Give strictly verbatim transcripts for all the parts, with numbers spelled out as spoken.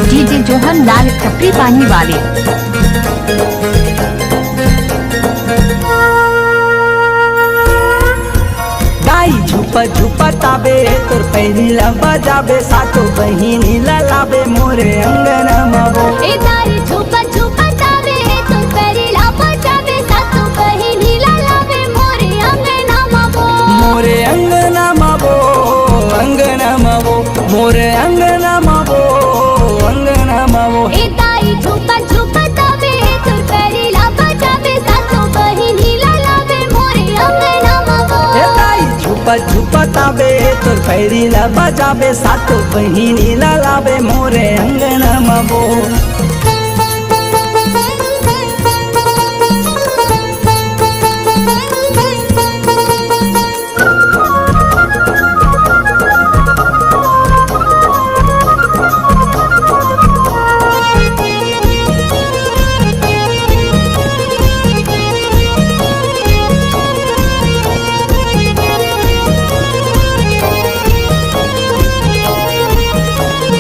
DJ Johan लाल खपरी पानी वाले। दाई झुपा झुपा ताबे, तोर पैरी ला बजाबे, सातो बहिनी ला लाबे मोरे अंगना मा वो। ए दाई झुपा झुपा ताबे, तोर पैरी ला बजाबे, सातो बहिनी ला लाबे मोरे अंगना मा वो। मोरे अंगना मा वो, अंगना मा वो, मोरे अंगना मा वो, अंगना मा वो। ए दाई झुपा झुपा ताबे, तोर पैरी ला बजाबे, सातो बहिनी ला लाबे मोरे अंगना मा वो। ए दाई झुपा झुपा ताबे, तोर पैरी ला बजाबे, सातो बहिनी ला लाबे मोरे अंगना मा वो।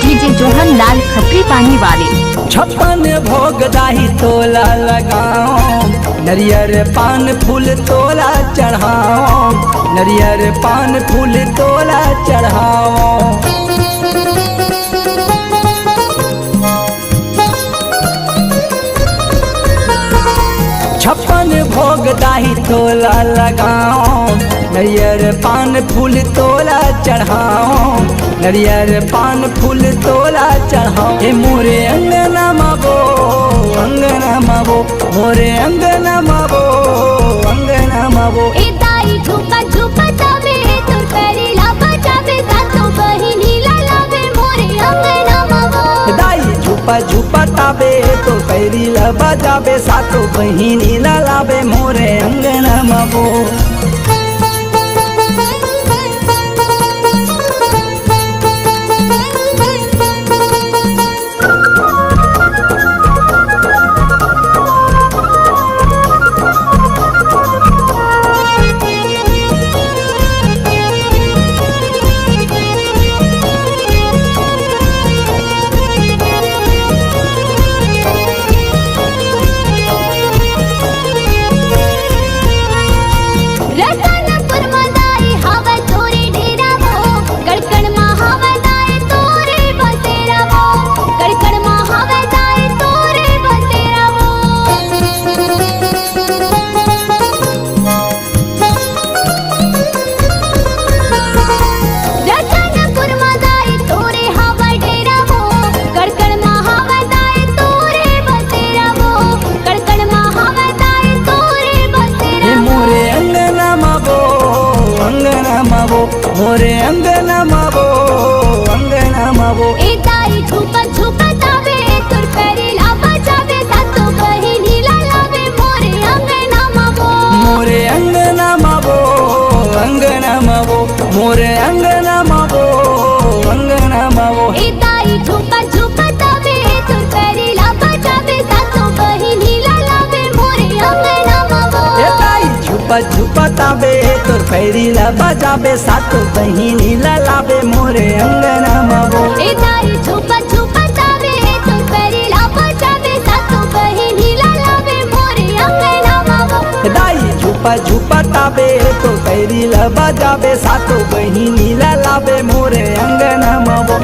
डीजे जोहन लाल खपरी पानी वाले। छप्पन भोग दाई तोला लगाओ, नरियर पान फूल तोला चढ़ाओ, नरियर पान फूल तोला चढ़ाओ। छप्पन भोग दाई तोला लगाओ, नरियर पान फूल तोला चढ़ाओ, नरियर पान फूल तोला चढ़ाओ। हे मोरे अंगना मा वो, अंगना मा वो, मोरे अंगना मा वो, अंगना मा वो। ए दाई झुपा झुपा ताबे, तोर पैरी ला बजाबे, सातो बहिनी ला लाबे मोरे अंगना मा वो। दाई झुपा झुपा ताबे, तोर पैरी ला बजाबे, सातो बहिनी ला लाबे मोरे अंगना मा वो। रतनपुर मा दाई हावय तोरे डेरा वो, कड़कड़ मा हावय दाई तोरे बसेरा वो, कड़कड़ मा हावय दाई तोरे बसेरा वो। रतनपुर मा दाई तोरे हावय डेरा वो, कड़कड़ मा हावय दाई तोरे बसेरा वो, कड़कड़ मा हावय दाई तोरे बसेरा हे वो। मोरे अंगना मा वो, अंगना मा वो, मोरे अंगना मा वो, अंगना मा वो। ए दाई झुपा झुपा ताबे, तोर पैरी ला बजाबे, सातो बहिनी ला लाबे मोरे अंगना मा वो। मोरे अंगना मा वो, अंगना मा वो, मोरे अंगना मा वो, अंगना मा वो। ए दाई झुपा झुपा ताबे, तोर पैरी ला बजाबे, सातो बहिनी ला लाबे मोरे अंगना मा वो। ए दाई झुपा झुपा ताबे, तोर पैरी ला बजाबे, सातो बहिनी ला लाबे मोरे अंगना मा वो। ए दाई झुपा झुपा ताबे, तोर पैरी ला बजाबे, सातो बहिनी ला लाबे मोरे अंगना मा वो। दाई झुपा झुपा ताबे, तोर पैरी ला बजाबे, सातो बहिनी ला लाबे मोरे अंगना मा वो।